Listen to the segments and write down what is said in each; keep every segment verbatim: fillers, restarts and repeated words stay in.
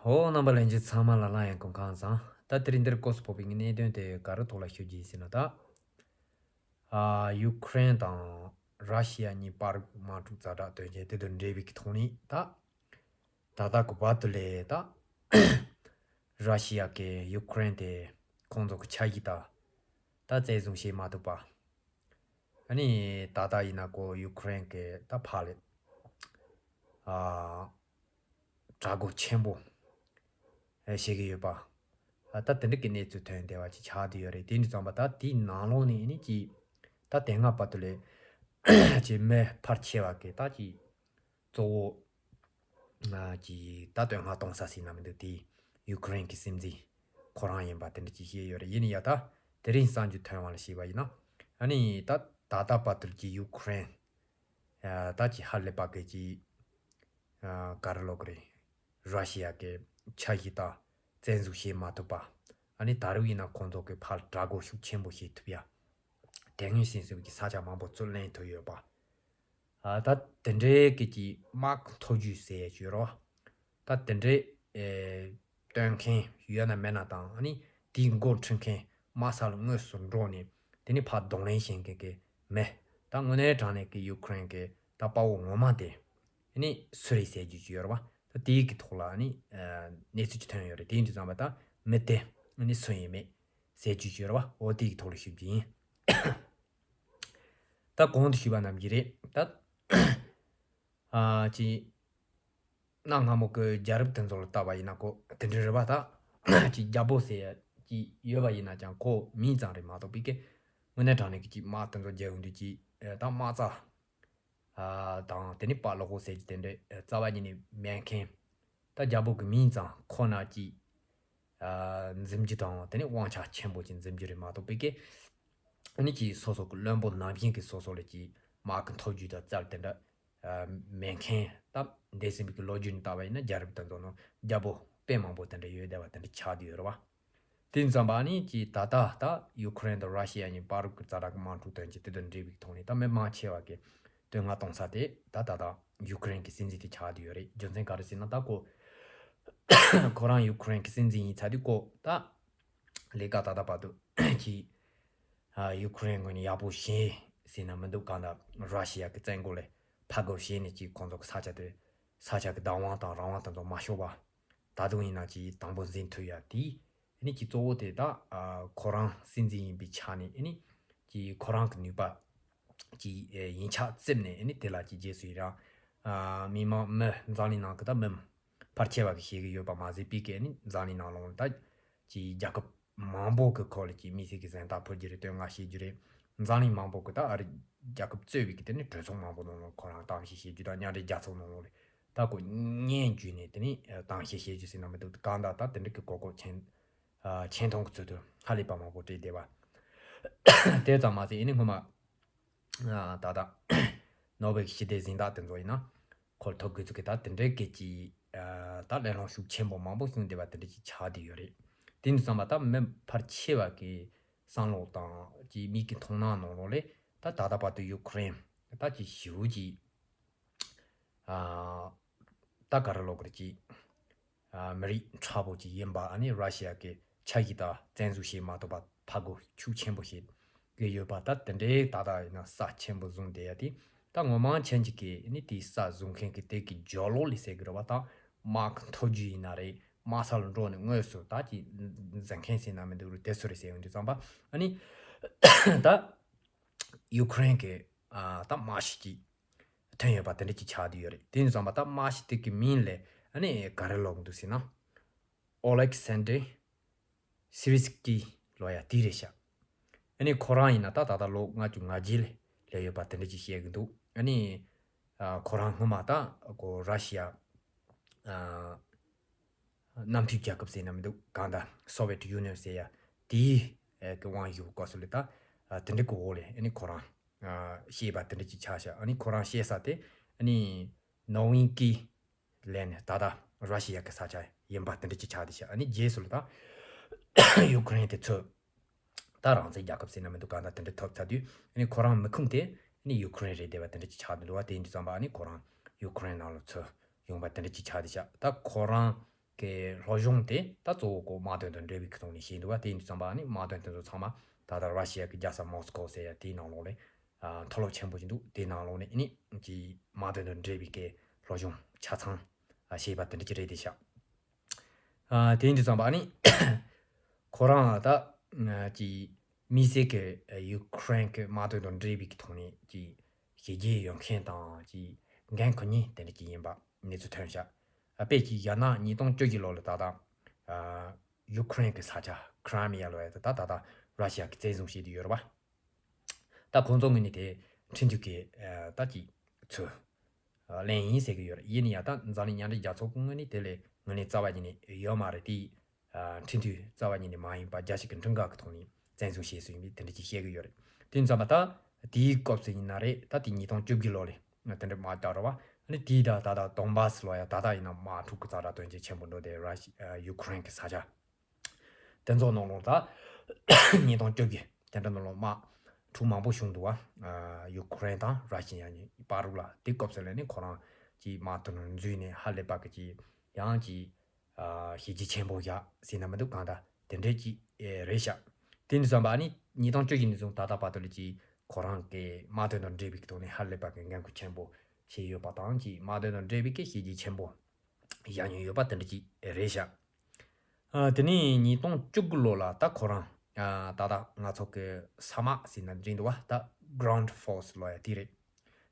ཧོ། རྣམ་པ་ལྷན་རྒྱས་ཚང་མ་ལ་སླར་ཡང་སྐུ་ཁམས་བཟང་། ད་དེ་རིང་འདིར་སྐོར་སུ་ཕོག་པའི་གནད་དོན་དེ་ག་རེ་ཐོག་ལ་ཞུ་རྒྱུ་ཡིན་ཟེར་ན། ད་ཨ་ཡུ་ཁུ་རེན་དང་ར་ཤི་ཡ་གཉིས་བར་དམག་འཁྲུག་ཛ་དྲག་དོན་རྐྱེན་དེ་དང་འབྲེལ་བའི་གི་ཐོག་ནས། ད་ད་ལྟ་གི་བར་དུ་ལས་ད་ར་ཤི་ཡ་གིས་ཡུ་ཁུ་རེན་དེ་ཁོང་ཚོ་གི་འཆར་གཞི་ད་ད་བཙན་བཟུང་བྱེད་མ་ཐུབ་པ། ཨ་ནི་ད་ལྟ་ཡིན་ན་ཁོ་ཡུ་ཁུ་རེན་གི་ད་ཕར་ལ་ཨ་དྲག་རྒོལ་ཆེན་པོ་བྱེད་ཀྱི་ཡོད་པ། ཨ་ད་དེ་འདྲ་གི་གནས་ཚུལ་ཐོན་བསྡད་པ་ཅིག་ཆགས་བསྡད་ཡོད་རེད། དེ་འདྲ་ཙམ་པ་ད་དེའི་ནང་ལོགས་ནས་ཨ་ནི་ཅིག་ད་དེ་སྔ་བར་དུ་ལས་ཅིག་མི་ཕལ་ཆེ་བ་གི་ད་ཅིག་གཙོ་བོ་ཨ་ཅིག་ད་དོན་སྔ་གཏོང་ས་ཟེར་ན་མི་འདུག་དེ་ཡུ་ཁུ་རེན་གི་སྲིད་འཛིན་ཁོ་རང་ཡིན་པ་དེ་འདྲ་ཅིག་བཤད་ཡོད་རེད། ཡིན་ན་ཡང་ད་དེ་རིང་གསར་འགྱུར་ཐོན་པ་ལ་བྱས་པ་ཡིན་ན། ཨ་ནི་ད་ད་ལྟ་བར་དུ་ཀྱི་ཡུ་ཁུ་རེན་ཨ་ད་ཅིག་ཧ་ལས་པ་གི་ཅིག་ཨ་ག་རེ་ལབ་དགོས་རེད། ར་ཤི་ཡ་གི་འཆར་གཞི་ད་བཙན་བཟུང་བྱེད་མ་ཐུབ་པ། ཨ་ནི་ད་རུང་ཡིན་ན་ཁོང་ཚོ་གི་ཕར་དྲག་རྒོལ་ཤུགས་ཆེན་པོ་བྱེད་ཐུབ་ཡ། དེ་སྔོན་ཟིན་ཟིན་གྱི་ས་ཆ་མང་པོ་རྩོད་ལེན་ཐུབ་ཡོད་པ། ཨ་ད་དེ་འདྲའི་གི་ཅིག་དམག་མཐོ་རྒྱུགས་ཟེར་ཡ་ཅིག་ཡོད་རེད་བ། ད་དེ་འདྲའི་ཨེ་སྟོན་མཁན་ཡོད་ན་མེད་ན་དང་། ཨ་ནི་དེའི་འགོ་ཁྲིད་མཁན་དམག་ས་ལ་དངོས་སུ་འགྲོ་ནས་དེ་ནས་ཕར་གདོང་ལེན་བྱེད་མཁན་གི་མི། ད་དངོས་གནས་དྲང་གནས་ཀྱི་ཡུ་ཁུ་རེན་གི་ད་དཔའ་བོ་ངོ་མ་དེ་ཨ་ནི་སུ་རེད་ཟེར་རྒྱུ་ཅིག་ཡོད་རེད་བ། ད་དེའི་གི་ཐོག་ལ་ཨ་ནི་ཨ་གནས་ཚུལ་ཅིག་ཐོན་ཡོད་རེད། དེ་ཡིན་དུས་ཙམ་པ་ད་མི་དེ་ཨ་ནི་སུ་ཡིན་མིན་ཟེར་རྒྱུ་ཅིག་ཡོད་རེད་བ། འོ་དེའི་གི་ཐོག་ལ་ཞུ་རྒྱུ་ཡིན། ད་གོང་དུ་ཞུས་པ་རྣམས་ཀྱི་རེད། ད་ཨ་ཅི་གནའ་སྔ་མོ་གི་རྒྱལ་རབས་དེ་ཚོ་ལ་བལྟས་པ་ཡིན་ན་ཁོ་དེ་འདྲ་རེད་བ། ད་ཅི་རྒྱལ་པོ་ཟེར་ཡ་ཅི་ཡོད་པ་ཡིན་ན་ཀྱང་ཁོ་མིང་ཙམ་རེད་མ་གཏོགས་པའི་གི་དངོས་གནས་དྲང་གནས་ཀྱི་ཅི་དམག་དེ་ཚོ་རྒྱལ་ཡོང་དུས་ཀྱི་ཨ་ད་དམག་རྩལ་ཨ་དང་དེ་ནས་དཔའ་ལོ་ཁོ་ཟེར་གྱི་དེ་འདྲ་ཨ་རྩ་བ་ཉིད་ནས་མེད་མཁན། ད་རྒྱལ་པོ་གི་མིང་ཙམ་ཁོ་ན་ཅི་ཨ་འཛིན་རྒྱུ་དང་། དེ་ནས་དབང་ཆ་ཆེན་པོ་ཅིག་འཛིན་རྒྱུ་རེད་མ་གཏོགས་པའི་གི་ཨ་ནི་ཅི་སོ་སོ་གི་བློན་པོ་ནང་བཞིན་གི་སོ་སོ་ལ་ཅི་དམག་གི་མཐོ་རྒྱུགས་དང་རྩལ་དེ་འདྲ་ཨ་མེད་མཁན། ད་འདས་ཟིན་པའི་གི་ལོ་རྒྱུས་ནས་བལྟས་པ་ཡིན་ན་རྒྱལ་རབས་དེ་ཚོ་ནང་རྒྱལ་པོ་དཔེ་མང་པོ་དེ་འདྲ་ཡོད་བསྡད་པ་དེ་འདྲ་ཆགས་བསྡད་ཡོད་རེད་བ། དེ་ཙམ་པ་ཨ་ནི་ཅི་ད་ལྟ་ད་ཡུ་ཁུ་རེན་དང་ར་ཤི་ཡ་གཉིས་བར་གྱི་ཛ་དྲག་གི་དམག་འཁྲུག་དོན་རྐྱེན་དེ་དང་འབྲེལ་བའི་ཐོག་ནས་ད་མི་མང་ཆེ་བ་གི་དོན་སྔ་གཏོང་ས་དེ་ད་ད་ལྟ་ཡུ་ཁུ་རེན་གི་སྲིད་འཛིན་དེ་ཆགས་བསྡད་ཡོད་རེད། རྒྱུ་མཚན་ག་རེ་ཟེར་ན་ད་ཁོ་ཁོ་རང་ཡུ་ཁུ་རེན་གི་སྲིད་འཛིན་ཡིན་ཚར་དུས་ཁོ་ད་ལས་ཀ་ད་ལྟ་བར་དུ་ཅི་ཨ་ཡུ་ཁུ་རེན་ངོས་ནས་ཡག་པོ་བྱས་ཟེར་ན་མི་འདུག་གང་ལྟར་ར་ཤི་ཡ་གི་བཙན་རྒོལ་ལས་ཕར་རྒོལ་བྱས་ནས་ཅིག་ཁོང་ཚོ་གི་ས་ཆ་དེ་ས་ཆ་གི་བདག་དབང་དང་རང་དབང་དེ་ཚོ་མ་ཤོར་བ། ད་དུང་ཡིན་ན་ཅིག་དང་པོ་འཛིན་ཐུབ་ཡ་དེ། ཨ་ནི་ཅིག་གཙོ་བོ་དེ་ད་ཨ་ཁོ་རང་སྲིད་འཛིན་ཡིན་པའི་ཆ་ནས། ཨ་ནི་ཅིག་ཁོ་རང་གི་ནུས་པ་ཅིག་ཨེ་ཡིན་ཆ་རྩིབ་ནས། ཨ་ནི་དེ་ལ་ཅིག་རྗེས་སུ་ཡི་རང་ཨ་མི་མང་མི་འཛམ་གླིང་ནང་གི་ད་མི་ཕལ་ཆེ་བ་གི་ཤེས་ཀྱི་ཡོད་པ་མ་ཟད་པའི་གི་ཨ་ནི་འཛམ་གླིང་ནང་ལོགས་ལ་ད་ཅིག་རྒྱལ་ཁབ་མང་པོ་གི་ཁོ་ལ་ཅིག་དམིགས་བསལ་གྱི་གཟེངས་རྟགས་ཕུལ་རྒྱུ་རེད། བསྟོད་བསྔགས་བྱེད་རྒྱུ་རེད། འཛམ་གླིང་མང་པོ་གི་ད་ཨ་རི་རྒྱལ་ཁབ་གཙོས་པའི་གི་དེ་ནི་གྲོས་ཚོགས་མང་པོ་ནང་ལོགས་ཁོ་རང་གཏམ་བཤད་བྱེད་རྒྱུ་དང་། མཉམ་འབྲེལ་རྒྱལ་ཚོགས་ནང་ལོགས་ལ་ད་ཁོ་སྙན་བརྒྱུད་ནས་དེ་ནི་གཏམ་བཤད་བྱེད་རྒྱུ་ཟེར་ན་མི་འདུག་གང་ལྟར་ད་དེ་འདྲ་གི་གོ་སྐབས་ཆེན་ཨ་ཆེ་མཐོང་གི་ཚུལ་དུ་ཧ་ལས་པ་མང་པོ་སྤྲད་བསྡད་པ། དེ་ཙམ་མ་ཟད་ཨ་ནི་སྔོན་མ་ཨ་ད་ལྟ་ནོ་བེལ་གྱི་ཞི་བདེ་གཟེངས་རྟགས་དེ་ཚོ་ཡིན་ན་ཁོ་ལ་ཐོབ་དགོས་ཚུལ་གྱི་ད་དེ་འདྲའི་སྐད་ཀྱི་ཨ་ད་གླེང་སློང་ཤུགས་ཆེན་པོ་མང་པོ་བྱུང་བསྡད་པ་དེ་འདྲ་ཅིག་ཆགས་བསྡད་ཡོད་རེད། དེ་ནས་བསམ་པ་ད་མི་ཕལ་ཆེ་བ་གི་བསམ་བློ་དང་ཀྱི་མིག་གི་མཐོང་སྣང་ནང་ལོགས་ལས་ད་ད་ལྟ་བར་དུ་ཡུ་ཁུ་རེན་ད་ཀྱི་ཞི་བོ་ཀྱི་ཨ་ད་ག་རེ་ལབ་དགོས་རེད། ཀྱི་ཨ་མི་རིགས་མཁྲེགས་པོ་ཅིག་ཡིན་པ། ཨ་ནི་ར་ཤི་ཡ་གི་འཆར་གཞི་ད་བཙན་བཟུང་བྱེད་མ་ཐུབ་པ་ཕར་རྒོལ་ཤུགས་ཆེན་པོ་བྱེད་ཀྱི་ཡོད་པ། ད་དེ་འདྲའི་ད་ལྟ་ཡིན་ན་ས་ཆེན་པོ་བཟུང་བསྡད་ཡ་དེ། ད་ངོ་མ་མཁྱེན་གྱི་གི་ནི་དེའི་ས་བཟུང་མཁན་གྱི་དེ་གི་རྒྱབ་ལོགས་ལ་ཟེར་གི་རེད་བ། ད་དམག་གི་མཐོ་རྒྱུགས་ཡིན་ན་རེད། དམག་ས་ལ་འགྲོ་ནས་དངོས་སུ་ད་ཀྱི་འཛིན་མཁན་ཟེར་ན་མི་འདུག་རེད། དེ་ཚོ་རེད་ཟེར་ཡོང་དུས་ཙམ་པ། ཨ་ནི་ད་ཡུ་ཁུ་རེན་གྱི་ཨ་ད་དམག་ཞིག་ཅིག་ཐོན་ཡོད་པ་དེ་འདྲ་ཅིག་ཆགས་བསྡད་ཡོད་རེད། དེ་ཡིན་དུས་ཙམ་པ་ད་དམག་ཞིག་དེ་གི་མིང་ལ་ཨ་ནི་ག་རེ་ལབ་གི་འདུག་ཟེར་ན། ཨོ་ལེག་སན་ཌར་སི་རི་སི་ཀི་ལབ་ཡ་དེ་རེད་ཤག་ཨ་ནི་ཁོ་རང་ཡིན་ན་ད་ད་ལྟ་ལོ་ལྔ་བཅུ་ང་བརྒྱད་ལ་སླེབས་ཡོད་པ་དེ་འདྲ་ཅིག་བཤད་གི་འདུག་ཨ་ནི་ཨ་ཁོ་རང་སྔོན་མ་ད་ཁོ་ར་ཤི་ཡ་ཨ་གནམ་མཐུན་རྒྱལ་ཁབ་ཟེར་ན་མི་འདུག་གང་ལྟར་སོ་ཝེ་ཊི་ཡུ་ནི་ཡན་ཟེར་ཡ་དེའི་ཨ་གི་དབང་བསྒྱུར་སྐབས་སུ་ལ་ད་ཨ་དེ་འདྲ་གི་འོག་ལ་ཨ་ནི་ཁོ་རང་ཨ་བཤད་པ་དེ་འདྲ་ཅིག་ཆགས་ཤག་ཨ་ནི་ཁོ་རང་བཤད་ས་དེ་ཨ་ནི་ནོ་ཝིན་ཀི་ལན་ད་ལྟ་ར་ཤི་ཡ་གི་ས་ཆ་ཡིན་པ་དེ་འདྲ་ཅིག་ཆགས་བསྡད་ཤག་ཨ་ནི་རྗེས་སུ་ལ་ད་ཡུ་ཁུ་རེན་དེ་ཚོས་ད་རང་བཙན་རྒྱལ་ཁབ་ཟེར་ན་མི་འདུག་གང་ལྟར་དེ་འདྲ་ཐོབ་ཚར་དུས། ཨ་ནི་ཁོ་རང་མི་ཁུངས་དེ་ཨ་ནི་ཡུ་ཁུ་རེན་རེད་བསྡད་པ་དེ་འདྲ་ཅིག་ཆགས་བསྡད་འདུག་བ། དེ་ཡིན་དུས་ཙམ་པ་ཨ་ནི་ཁོ་རང་ཡུ་ཁུ་རེན་ནང་ལ་ཚུར་ཡོང་པ་དེ་འདྲ་ཅིག་ཆགས་བསྡད་ཤག་ད་ཁོ་རང་ གི་སློབ་སྦྱོང་དེ་ད་གཙོ་བོ་ཀོ་དམག་དོན་དང་འབྲེལ་བའི་ཐོག་ནས་བྱས་འདུག་བ། དེ་ཡིན་དུས་ཙམ་པ་ནི་དམག་དོན་དེ་ཚོ་ཚང་མ་ད་ལྟ་ར་ཤི་ཡ་གི་རྒྱལ་ས་མོ་སི་ཀོ་ཟེར་ཡ་དེའི་ནང་ལོགས་ལས་མཐོ་སློབ་ཆེན་པོ་ཞིག་འདུག་དེའི་ནང་ལོགས་ནས་ནི་གི་དམག་དོན་དང་འབྲེལ་བའི་གི་སློབ་སྦྱོང་ཆ་ཚང་བྱས་པ་དེ་འདྲ་ཅིག་རེད་དེ་ཤག་དེ་ཡིན་དུས་ཙམ་པ་ནི་ཁོ་རང་ད་གི་དམིགས་བསལ་གི་ཡུ་ཁུ་རེན་གི་དམག་དོན་དང་འབྲེལ་བའི་གི་ཐོག་ནས་གི་བྱས་རྗེས་ཡོད་མཁན་དང་གི་འགན་འཁུར་མཁན་དེ་འདྲ་ཅིག་ཡིན་པ་གནས་ཚུལ་ཐོན་ཤག་དཔེ་ཅིག་བཞག་ན་ཉིས་སྟོང་བཅུ་བཞི་ལོ་ལ་ད་ལྟ་ཡུ་ཁུ་རེན་གི་ས་ཆ་ཁི་རི་མི་ཡ་ལབ་ཡ་དེ་ད་ད་ལྟ་ར་ཤི་ཡ་གི་བཙན་བཟུང་བྱས་བསྡད་ཡོད་རེད་བ། ད་ཁོང་ཚོ་ངོས་ནས་དེ་ཁྲིམས་མཐུན་གྱི་ཨ་ད་ཅིག་ཚུལ་ཨ་ལེན་ཡིན་ཟེར་གྱི་ཡོད་རེད། ཡིན་ན་ཡང་ད་འཛམ་གླིང་མཉམ་འབྲེལ་རྒྱལ་ཚོགས་ཀྱི་ངོས་ནས་དེ་ལས་ངོས་ནས་རྩ་བ་ཉིད་ནས་ཡོད་མ་རེད། དེ་ཨ་ཁྲིམས་མཐུན་རྩ་བ་ཉིད་ནས་མ་ཡིན་པ་རྒྱལ་སྤྱི་གི་ཁྲིམས་འགལ་གྱི་ཐོག་ནས་བཙན་བཟུང་བྱས་སྲིད་ཡིན་པས་དེ་འདྲ་ཅིག་བཤད་ཀྱི་ཡོད་རེད། དེ་ཙམ་པ་ད་དེའི་སྐབས་སུ་ཡིན་ན་རེད། ད་དེ་ཉིས་སྟོང་བཅུ་བཞི་ལོ་ལས་དེ་འདྲ་མ་བཏང་རོགས་བ། ཨ་ནི་དེའི་ད་ད་ད་དོན་བ་སི་ལོ་ཡ་ད་ད་ཡིན་ན་དམག་འཁྲུག་གི་ཛ་དྲག་དོན་རྐྱེན་ཆེན་པོ་འགྲོ་དེ་ར་ཤི་ཨ་ཡུ་ཁུ་རེན་གི་ས་ཆ། དེ་ཚོ་ནང་ལོགས་ད་ཉིས་སྟོང་བཅུ་བཞི་དེ་འདྲ་ནང་ལོགས་དམག་འཁྲུག་མང་པོ་བྱུང་འདུག་བ། ཡུ་ཁུ་རེན་དང་ར་ཤི་ཡ་གཉིས་བར་ལ། དེ་སྐབས་སུ་ལ་ནི་ཁོ་རང་གི་དམག་དོན་འཛུལ་ནས་ཧ་ལས་པ་གི་ཅིག་ཡང་ཅིག་བྱས་རྗེས་ཆེན་པོ་བཞག་ཟེར་ན་མི་འདུག་གང་ལྟར་དེ་འདྲའི་ཅིག་རེད་ཤག་དེ་ནས་བསམ་པ་ནི་ཉིས་སྟོང་བཅུ་བཞི་ནས་བཟུང་ད་ལྟ་བར་དུ་ལ་ཅིག་ཁོ་རང་གི་དམག་དོན་དང་འབྲེལ་བའི་ཐོག་ནས་ཧ་ལས་པ་གི་འགན་ཁུར་ཆེན་པོ་བྱས་ཡོད་པ་དང་ཅིག་དམག་དོན་དང་འབྲེལ་བའི་གི་བྱས་རྗེས་ཆེན་པོ་བཞག་མྱོང་ཡོད་པ་དེ་འདྲ་ཅིག་རེད་ཤག་ཨ་དེ་ནས་ཉིས་སྟོང་བཅུ་དགུ་ལོ་ལ་ད་ཁོ་རང་ཨ་ད་ལྟ་ང་ཚོ་གི་ས་དམག་ཟེར་ན་འགྲིག་འདུག་བ། ད་གྷི་རའུན་ཌི་ཕོར་སི་ལབ་ཡ་དེ་རེད།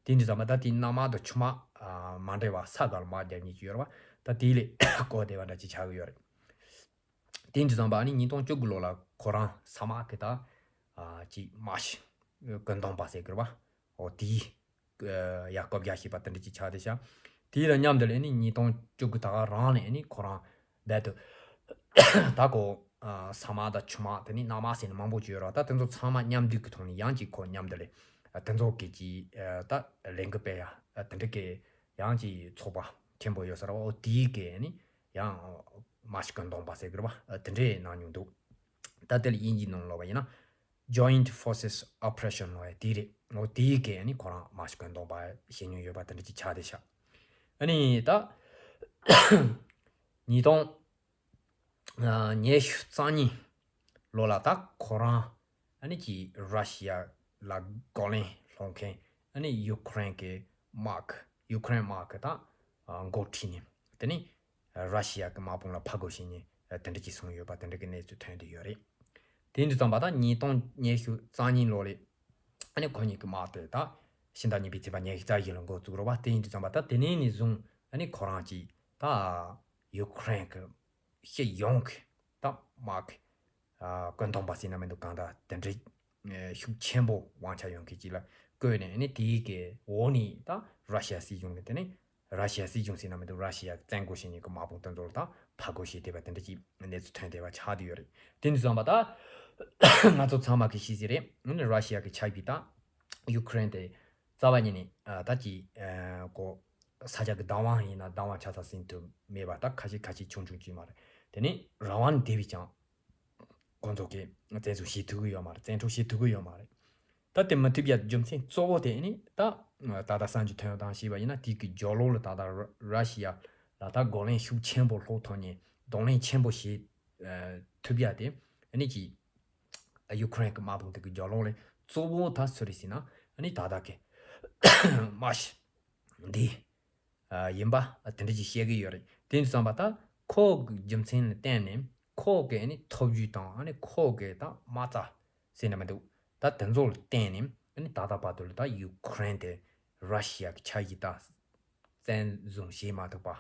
དེ་འདྲ་ཙམ་པ་ད་དེ་གནམ་དམག་དང་ཆུ་དམག་ཨ་མ་འདྲེས་པ་ས་སྒང་ལ་དམག་རྒྱག་མཁན་ཅིག་ཡོད་རེད་བ། ད་དེ་ལས་བསྐོས་བསྡད་པ་འདྲ་ཅིག་ཆགས་ཀྱི་ཡོད་རེད། དེ་འདྲ་ཙམ་པ་ནི་ཉིས་སྟོང་བཅུ་དགུ་ལོ་ལ་ཁོ་རང་ས་དམག་གི་ད་ཨ་ཅིག་དམག་སྤྱི་བཀོད་འདོམས་པ་ཟེར་གི་རེད་བ། འོ་དེའི་ཡ་བསྐོ་བཞག་བྱས་པ་དེ་འདྲ་ཅིག་ཆགས་བསྡད་ཤག་དེ་དང་མཉམ་དུ་ལ་ནི་ཉིས་སྟོང་བཅུ་དགུ་ད་ག་རང་ལ་ནི་ཁོ་རང་རྦད་དེ་ད་ཁོ་ཨ་ས་དམག་དང་ཆུ་དམག་དེ་ནི་གནམ་དམག་ཟེར་ནི་མང་པོ་ཅིག་ཡོད་རེད་བ། ད་དེ་ཚོ་ཚང་མ་མཉམ་འདུས་ཀྱི་ཐོག་ནས་ཡང་ཅིག་ཁོ་མཉམ་དུ་ལ་ཨ་དེ་ཚོ་གི་ཅིག་ཨ་ད་ལས་འགུལ་སྤེལ་ཡ་ཨ་དེ་འདྲ་གི་ཡང་ཅིག་ཚོགས་པ་ཆེན་པོ་ཡོད་ས་རེད་བ། འོ་དེའི་གི་ནི་ཡང་དམག་སྤྱི་བཀོད་འདོམས་པ་ཟེར་གི་རེད་བ། ཨ་དེ་འདྲས་གནང་མྱོང་འདུག་ད་དེ་ལ་དབྱིན་ཇིའི་ནང་ལབ་པ་ཡིན་ན་Joint Forces Operation ལབ་ཡ་དེ་རེད། འོ་དེའི་གི་ནི་ཁོ་རང་དམག་སྤྱི་བཀོད་འདོམས་པ་བྱེད་མྱོང་ཡོད་པ་དེ་འདྲ་ཅིག་ཆགས་བསྡད་ཤག་ཨ་ནི་ད་ཉིས་སྟོང་ཨ་ཉི་ཤུ་རྩ་གཉིས་ལོ་ལ་ད་ཁོ་རང་ཨ་ནི་ཅིག་ར་ཤི་ཡ་ལ་རྒོལ་ལན་སློང་མཁན་ཨ་ནི་ཡུ་ཁུ་རེན་གི་དམག་ཡུ་ཁུ་རེན་དམག་གི་ད་ཨ་འགོ་ཁྲིད་ནས་དེ་ནི་ར་ཤི་ཡ་གི་དམག་དཔུང་ལ་ཕར་རྒོལ་བྱས་ནས་དེ་འདྲ་ཅིག་སོང་ཡོད་པ་དེ་འདྲ་གི་གནས་ཚུལ་ཐོན་བསྡད་ཡོད་རེད། དེ་འདྲ་ཙམ་པ་ད་ཉིས་སྟོང་ཉི་ཤུ་རྩ་གཉིས་ལོ་ལ་ཨ་ནི་ཁོ་གཉིས་ཀྱི་དམག་དེ་ད་ཕྱི་ཟླ་གཉིས་པའི་ཚེས་པ་ཉི་ཤུ་རྩ་བཞི་ལ་འགོ་བཙུགས་རེད་བ། དེ་ཡིན་དུས་ཙམ་པ་ད་དེ་ནས་ནས་བཟུང་ཨ་ནི་ཁོ་རང་གིས་ད་ཡུ་ཁུ་རེན་གྱི་སྤྱི་ཡོངས་ཀྱི་ད་དམག་གི་ཨ་བཀོད་འདོམས་པ་ཟེར་ན་མི་འདུག་གང་ལྟར་དེ་འདྲའི་ཤུགས་ཆེན་པོ་དབང་ཆ་ཡོད་མཁན་ཅིག་ལ་བསྐོས་ནས་ཨ་ནི་དེའི་གི་འོག་ནས་ད་ར་ཤི་ཡ་སྲིད་གཞུང་གི་དེ་ནས་ར་ཤི་ཡ་སྲིད་གཞུང་ཟེར་ན་མི་འདུག་ར་ཤི་ཡ་བཙན་རྒོལ་བྱེད་མཁན་གྱི་དམག་དཔུང་དེ་ཚོ་ལ་ད་ཕར་རྒོལ་བྱས་བསྡད་པ་དེ་འདྲ་ཅིག་གནས་ཚུལ་ཐོན་བསྡད་པ་ཆགས་བསྡད་ཡོད་རེད། དེ་འདྲ་ཙམ་པ་ད་ང་ཚོ་ཚང་མ་གི་ཤེས་གསལ་རེད། ཨ་ནི་ར་ཤི་ཡ་གི་ཆ་བཞག་ད་ཡུ་ཁུ་རེན་དེ་རྩ་བ་ཉིད་ནས་ཨ་ད་ཅིག་ཨ་ཁོ་ས་ཆ་གི་བདག་དབང་ཡིན་ན་བདག་དབང་ཆ་ཚང་ཟིན་ཐུབ་མེད་པ་ད་ཁ་ཤས་ཁ་ཤས་ཆུང་ཆུང་ཅིག་མ་རེད། དེ་ནས་རང་དབང་ལྡན་པའི་ཅང་ཁོང་ཚོ་གིས་བཙན་བཟུང་བྱེད་ཐུབ་ཀྱི་ཡོད་མ་རེད། བཙན་འཕྲོག་བྱེད་ཐུབ་ཀྱི་ཡོད་མ་རེད། ད་དེ་མི་ཐུབ་ཡ་རྒྱུ་མཚན་གཙོ་བོ་དེ་ནི་ད་ད་ལྟ་གསར་འགྱུར་ཐོན་སྟངས་ཤེས་པ་ཡིན་ན་དེ་གི་རྒྱབ་ལོགས་ལ་ད་ལྟ་ར་ཤི་ཡ་ལ་ད་རྒོལ་ལན་ཤུགས་ཆེན་པོ་སློག་ཐུབ་ནས་གདོང་ལེན་ཆེན་པོ་བྱེད་ཐུབ་ཡ་དེ་ནི་ཅིག་ཡུ་ཁུ་རེན་གྱི་དམག་དཔུང་དེ་གི་རྒྱབ་ལོགས་ལ་གཙོ་བོ་ད་སུ་རེད་ཟེར་ན་ནི་ད་ལྟ་གི་དམག་སྤྱི་འདི་ཡིན་པ་དེ་འདྲ་ཅིག་བཤད་ཀྱི་ཡོད་རེད། དེ་ཡིན་དུས་ཙམ་པ་ད་ཁོ་གི་རྒྱུ་མཚན་ལ་བརྟེན་ནས་ཁོ་གི་ནི་ཐོབ་རྒྱུ་དང་ནི་ཁོ་གི་ད་མ་རྩ་ཟེར་ན་མི་འདུག་ད་དེ་ཚོ་ལ་བརྟེན་ནས་ནི་ད་ལྟ་བར་དུ་ལ་ད་ཡུ་ཁུ་རེན་དེ་ར་ཤི་ཡ་གི་ཆ་བཞག་ད་བཙན་བཟུང་བྱེད་མ་ཐུབ་པ།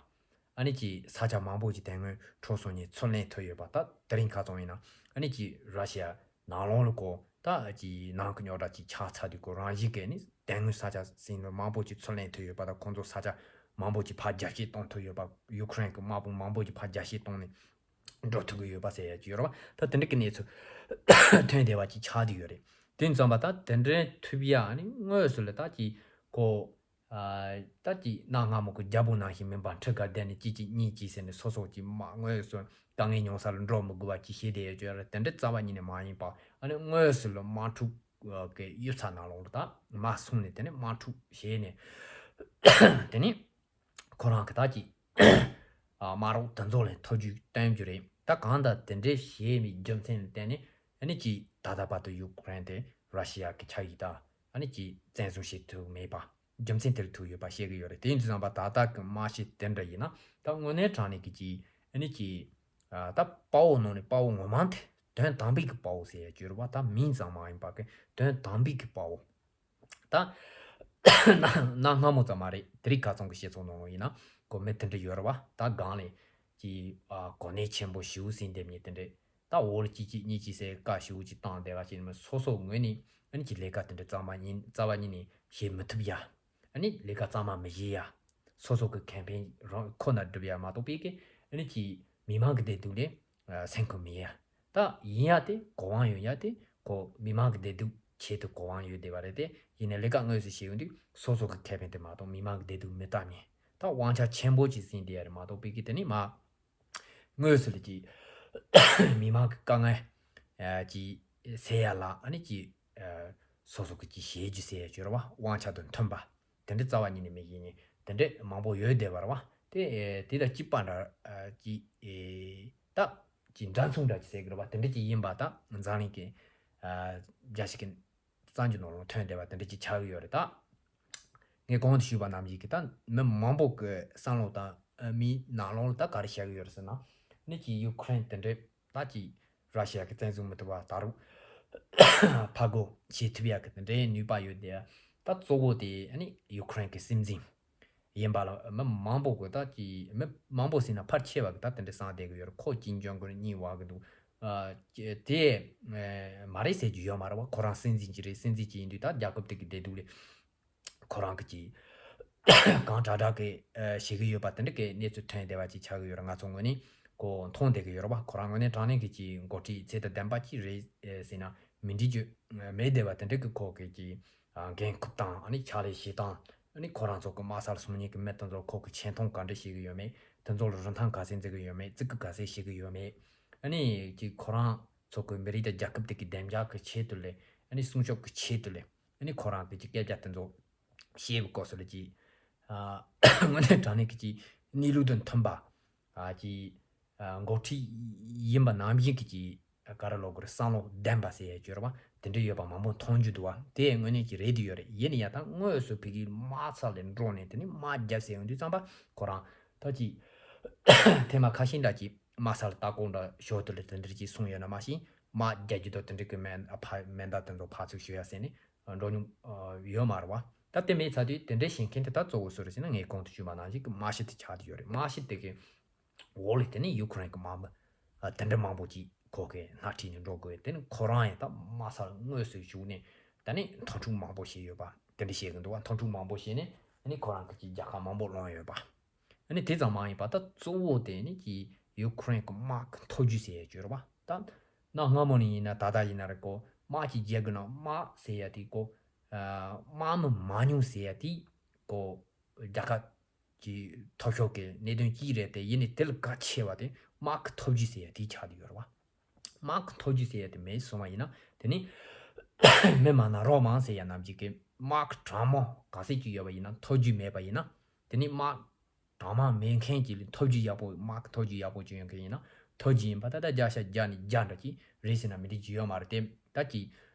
ཨ་ནི་ཅིག་ས་ཆ་མང་པོ་ཅིག་དེ་སྔོན་འཕྲོག་སོང་ནས་ཚུར་ལེན་ཐུབ་ཡོད་པ། ད་དེ་རིང་ཁ་སང་ཡིན་ན་ཨ་ནི་ཅིག་ར་ཤི་ཡ་ནང་ལོགས་ལ་ཀོ་ད་ཅིག་ནང་གི་རྙོག་དྲ་ཅིག་ཆགས་ཚར་དུས་ཀོ་རང་བཞིན་གྱིས་ནི་དེ་སྔོན་ས་ཆ་ཟིན་ལ་མང་པོ་ཅིག་ཚུར་ལེན་ཐུབ་ཡོད་པ་དང་ཁོང་ཚོ་ས་ཆ་མང་པོ་ཅིག་ཕར་རྒྱ་བསྐྱེད་གཏོང་ཐུབ་ཡོད་པ། ཡུ་ཁུ་རེན་གྱི་དམག་དཔུང་མང་པོ་ཅིག་ཕར་རྒྱ་བསྐྱེད་གཏོང་ནས་འགྲོ་ཐུབ་ཀྱི་ཡོད་པ་ཟེར་ཡ་ཅིག་ཡོད་རེད་བ། ད་དེ་འདྲ་གི་གནས་ཚུལ་ཐོན་བསྡད་པ་ཅིག་ཆགས་བསྡད་ཡོད་རེད། དེ་ཙམ་པ་ད་དེ་འདྲའི་ཐུབ་ཡ་ནི་དངོས་སུ་ལ་ད་ཅིག་ཀོ་ཨ་ད་ཅིག་གནའ་སྔ་མོ་གི་རྒྱལ་པོ་ནང་བཞིན་མིན་པར་འཁྲིས་ཀ་བསྡད་ནས་གཅིག་གཅིག་གཉིས་གཅིག་ཟེར་ནས་སོ་སོ་གཅིག་མ་དངོས་སུ་དཀའ་ངལ་མྱོང་ས་ལ་འགྲོ་མི་དགོས་པ་ཅིག་བྱས་བསྡད་ཡོད་ཅོག་ར། དེ་འདྲ་རྩ་བ་ཉིད་ནས་མ་ཡིན་པ། ཨ་ནི་དངོས་སུ་ལ་དམག་འཁྲུག་གི་གཡུལ་ས་ནང་ལོགས་ལ་ད་མར་སོང་ནས་དེ་ནས་དམག་འཁྲུག་བྱས་ནས་དེ་ནས་ཁོ་རང་གི་ད་ཅིག་ ཨ་དམག་རོགས་དེ་ཚོ་ལ་ཐོ་རྒྱུག་སྟོན་རྒྱུ་རེད། ད་གང་ལྟར་དེ་འདྲའི་བྱས་པའི་རྒྱུ་མཚན་ལ་བརྟེན་ནས་ཨ་ནི་ཅིག་ད་ལྟ་བར་དུ་ཡུ་ཀེ་རེན་དེ་ར་ཤི་ཡ་གི་ཆ་ཡིག་དང་ཨ་ནི་ཅིག་བཙན་བཟུང་བྱེད་ཐུབ་མེད་པ། རྒྱུ་མཚན་དེར་ཐུག་ཡོད་པ་བཤད་ཀྱི་ཡོད་རེད། དེ་ཡིན་དུས་ཙམ་པ་ད་ལྟ་གི་དམག་ཤེད་དེ་འདྲ་ཡིན་ན་ད་དངོས་གནས་དྲང་གནས་ཀྱི་ཅིག་ཨ་ནི་ཅིག་ཨ་ད་དཔའ་བོ་ནང་ནས་དཔའ་བོ་ངོ་མ་དེ་དོན་དམ་པའི་གི་དཔའ་བོ་ཟེར་ཡ་ཅིག་ཡོད་རེད་པ། ད་མིང་ཙམ་མ་ཡིན་པ་གི་དོན་དམ་པའི་གི་དཔའ་བོ། ད་གནའ་སྔ་མོ་ཙམ་མ་རེད། དེ་རིང་ཁ་སང་གི་སྤྱི་ཚོགས་ནང་ལ་ཡིན་ན་ཁོ་མི་དེ་འདྲ་ཡོད་རེད་པ། ད་སྒང་ལ་ཅིག་ཨ་གོ་གནས་ཆེན་པོ་ཞེ་པོ་ཟིན་བསྡད་མཁན་དེ་འདྲ། ད་འོག་ལ་གཅིག་གཅིག་གཉིས་གཅིག་ཟེར་བཀའ་ཞེ་པོ་ཅིག་བཏང་བསྡད་པ་ཅིག་ནི་སོ་སོ་ངོས་ནས་ཨ་ནི་ཅིག་ལས་ཀ་དེ་འདྲ་རྩ་བ་ཉིད་རྩ་བ་ཉིད་ནས་བྱེད་མི་ཐུབ་ཡ། ཨ་ནི་ལས་ཀ་གཙང་མ་མི་བྱེད་ཡ། སོ་སོ་གི་ཁེ་ཕན་རང་ཁོ་ན་སྒྲུབ་ཡ་མ་གཏོགས་པའི་གི་ཨ་ནི་ཅིག་མི་མང་གི་བདེ་སྡུག་ལ་ཨ་སེམས་ཁུར་མེད་ཡ། ད་ཡིན་ཡ་དེ་གོ་དབང་ཡོད་ཡ་དེ་ཁོ་མི་མང་གི་བདེ་སྡུག་ཆེད་དུ་གོ་དབང་ཡོད་བསྡད་པ་རེད་དེ། ཡིན་ནའི་ལས་ཀ་དངོས་སུ་བྱེད་ཡོང་དུས་སོ་སོ་གི་ཁེ་ཕན་དེ་མ་གཏོགས་མི་མང་གི་བདེ་སྡུག་མི་ལྟ་མཁན། ད་དབང་ཆ་ཆེན་པོ་ཅིག་ཟིན་བསྡད་ཡ་རེད་མ་གཏོགས་པའི་གི་དེ་ནི་མ་དངོས་སུ་ལ་ཅིག་མི་མང་གི་དཀའ་ངལ་ཨ་ཅིག་སེལ་ཡ་ལ་ཨ་ནི་ཅིག་ཨ་སོ་སོ་གི་ཅིག་བྱེད་རྒྱུ་ཟེར་ཡ་ཅིག་ཡོད་རེད་པ། དབང་ཆ་དང་མཐུན་པ་དེ་འདྲ་རྩ་བ་ཉིད་ནས་མི་ཤེས་མཁན་དེ་འདྲ་མང་པོ་ཡོད་བསྡད་པ་རེད་པ། དེ་ཨེ་དེ་དང་གཅིག་པ་འདྲ་ཨ་ཅིག་ཨེ་ད་ཅིག་འདྲ་མཚུངས་འདྲ་ཅིག་ཟེར་གི་རེད་པ། དེ་འདྲ་ཅིག་ཡིན་པ་ད་འཛམ་གླིང་གི་ཨ་རྒྱ་ཞིག་གི་གསར་འགྱུར་ནང་ལ་ཐོན་བསྡད་པ་དེ་འདྲ་ཅིག་ཆགས་ཀྱི་ཡོད་རེད། ད་ངས་གོང་དུ་ཞུས་པ་ནང་བཞིན་གྱི་ད་མི་མང་པོ་གི་བསམ་བློ་དང་ཨ་མིའི་ནང་ལོགས་ལ་ད་ག་རེ་བཤད་ཀྱི་ཡོད་རེད་ཟེར་ན། ནི་ཅིག་ཡུ་ཀེ་རེན་དེ་འདྲའི་ད་ཅིག་ར་ཤི་ཡ་གི་བཙན་བཟུང་མི་ཐུབ་པ་ད་རུང་ཕར་རྒོལ་བྱེད་ཐུབ་ཡ་གི་དེ་འདྲའི་ནུས་པ་ཡོད་དེ། ད་གཙོ་བོ་དེ་ཨ་ནི་ཡུ་ཀེ་རེན་གི་སྲིད་འཛིན་ཡིན་པ་ལ་མི་མང་པོ་གི་ད་ཅིག་མི་མང་པོ་ཟེར་ན་ཕལ་ཆེ་བ་གི་ད་དེ་འདྲ་བསམ་བསྡད་གི་ཡོད་རེད། ཁོ་ཀིམ་ཇོང་གུན་གཉིས་བ་གི་འདུག་ཨ་དེ་མ་རེད་ཟེར་རྒྱུ་ཡོད་མ་རེད་པ། ཁོ་རང་སྲིད་འཛིན་ཅིག་རེད། སྲིད་འཛིན་ཅིག་ཡིན་དུས་ད་རྒྱལ་ཁབ་དེ་གི་བདེ་སྡུག་ལ་ཁོ་རང་གི་ཅིག་གང་དྲག་དྲག་གི་ཨ་བྱེད་གི་ཡོད་པ་དེ་འདྲ་གི་གནས་ཚུལ་ཐོན་བསྡད་པ་ཅིག་ཆགས་གི་ཡོད་རེད། ང་ཚོ་ངོས་ནས་ཁོ་མཐོང་བསྡད་གི་ཡོད་རེད་པ། ཁོ་རང་ངོས་ནས་དྲང་གནས་གི་ཅིག་འགོ་ཁྲིད་ཚད་དང་ལྡན་པ་ཅིག་རེད་ཟེར་ན་མི་འགྲིག་རྒྱུ་མེད་བསྡད་པ་དེ་འདྲ་གི་ཁོ་གི་ཅིག་ཨ་འགན་འཁུར་སྟངས་ཨ་ནི་ཕྱག་ལས་བྱེད་སྟངས་ཨ་ནི་ཁོ་རང་ཚོ་གི་དམག་སར་སོང་མཁན་གི་མི་དེ་ཚོར་ཁོ་གི་ཆེ་མཐོང་ག་འདྲ་བྱེད་གི་ཡོད་མེད། དེ་ཚོ་ལ་རིན་ཐང་ག་ཚད་འཛིན་གི་ཡོད་མེད། བརྩི་བཀུར་ག་ཚད་བྱེད་གི་ཡོད་མེད། ཨ་ནི་ཅིག་ཁོ་རང་ཚོ་གི་མི་རིགས་དང་རྒྱལ་ཁབ་དེ་གི་བདེ་འཇགས་གི་ཆེད་དུ་ལས་ཨ་ནི་སྲུང་སྐྱོབ་གི་ཆེད་དུ་ལས་ཨ་ནི་ཁོ་རང་གི་ཅིག་སྐད་ཆ་དེ་ཚོ་བཤད་པའི་སྐབས་སུ་ལ་ཅིག་ཨ་དངོས་གནས་དྲང་གནས་ཀྱི་ཅིག་གནས་ལུགས་དང་མཐུན་པ་ཨ་ཅིག་ཨ་འགོ་ཁྲིད་ཡིན་པ་ནང་བཞིན་གྱི་ཅིག་ག་རེ་ལབ་དགོས་རེད། བསམ་བློ་ལྡན་པ་ཟེར་ཡ་ཅིག་ཡོད་རེད་པ། དེ་འདྲ་ཡོད་པ་མང་པོ་མཐོང་རྒྱུ་འདུག་པ། དེ་དངོས་གནས་ཀྱི་རེད་དེ་ཡོད་རེད། ཡིན་ན་ཡང་ད་དངོས་སུ་ཕ་གིའི་དམག་ས་ལ་འགྲོ་ནས་དེ་ནས་དམག་རྒྱབ་ཟེར་ཡོང་དུས་ཙམ་པ་ཁོ་རང་ད་ཅིག་ཐེངས་མ་ཁ་ཤས་འདྲ་ཅིག་དམག་ས་ལ་ལྟ་སྐོར་འདྲ་ཞོར་དུ་ལ་དེ་འདྲ་ཅིག་གསུངས་ཡོད་ན་མ་གཞི་དམག་རྒྱག་རྒྱུ་དང་དེ་འདྲ་གི་མེ་ཕ་མེ་མདའ་དེ་ཚོ་ཕར་ཚུར་གཞུ་ཡ་ཟེར་ནས་འགྲོ་མྱོང་ཡོད་མ་རེད་པ། ད་དེ་མེད་ཚར་དུས་དེ་འདྲ་བྱེད་མཁན་དེ་ད་གཙོ་བོ་སུ་རེད་ཟེར་ན་ངས་གོང་དུ་ཞུས་པ་ནང་བཞིན་གྱི་དམག་སྤྱི་དེ་ཆགས་བསྡད་ཡོད་རེད། དམག་སྤྱི་དེ་གི་འོག་ལ་དེ་ནས་ཡུ་ཀེ་རེན་གྱི་དམག་མི་ཨ་དེ་འདྲ་མང་པོ་ཅིག་ཁོ་གི་སྣེ་ཁྲིད་ནས་འགྲོ་དགོས། དེ་ནི་ཁོ་རང་ཡང་ད་དམག་སར་དངོས་སུ་ཞུགས་ནས་ད་ནི་མཐོང་ཆུང་མང་པོ་བྱས་ཡོད་པ་དེ་འདྲ་བཤད་གི་འདུག་པ། མཐོང་ཆུང་མང་པོ་བྱས་ནས་ཨ་ནི་ཁོ་རང་གི་ཅིག་རྒྱལ་ཁ་མང་པོ་སློང་ཡོད་པ། ཨ་ནི་དེ་ཙམ་མ་ཡིན་པ་ད་གཙོ་བོ་དེ་ནི་ཅིག་ཡུ་ཀེ་རེན་གྱི་དམག་གི་མཐོ་རྒྱུགས་ཟེར་ཡ་ཅིག་ཡོད་རེད་པ། ད་གནའ་སྔ་མོ་ནས་ཡིན་ན་ད་ལྟ་ཡིན་ན་རེད་ཀོ། དམག་ཅིག་རྒྱག་དགོས་ན་དམག་ཟེར་ཡ་དེ་ཀོ་ཨ་དམག་མི་མང་ཉུང་ཟེར་ཡ་དེ་ཀོ་རྒྱལ་ཁ་ཀྱི་ཐོབ་ཤོག་གི་གནད་དོན་གཅིག་རེད་དེ། ཡིན་ནའི་དེ་ལས་གལ་ཆེ་བ་དེ་དམག་གི་མཐོ་རྒྱུགས་ཟེར་ཡ་དེ་ཆགས་བསྡད་ཡོད་རེད་པ། དམག་གི་མཐོ་རྒྱུགས་ཟེར་ཡ་དེ་མེད་སོང་བ་ཡིན་ན་དེ་ནི་མི་མང་ན་རོགས་མང་ཟེར་ཡ་ནང་བཞིན་གྱི་དམག་གི་གྲངས་མང་ག་ཚད་ཅིག་ཡོད་པ་ཡིན་ན་མཐོ་རྒྱུགས་མེད་པ་ཡིན་ན་དེ་ནི་དམག་གྲངས་མང་མེད་མཁན་གྱི་མཐོ་རྒྱུགས་ཡག་པོ་དམག་གི་མཐོ་རྒྱུགས་ཡག་པོ་ཅིག་ཡོད་མཁན་ཡིན་ན་མཐོ་རྒྱུགས་ཡིན་པ་ད་ལྟ་བརྒྱ་ཆ་བརྒྱ་ནས་བརྒྱ་འདྲ་ཅིག་རེད་ཟེར་ན་མི་འགྲིག་རྒྱུ་ཡོད་མ་རེད་དེ། ད་ཅིག་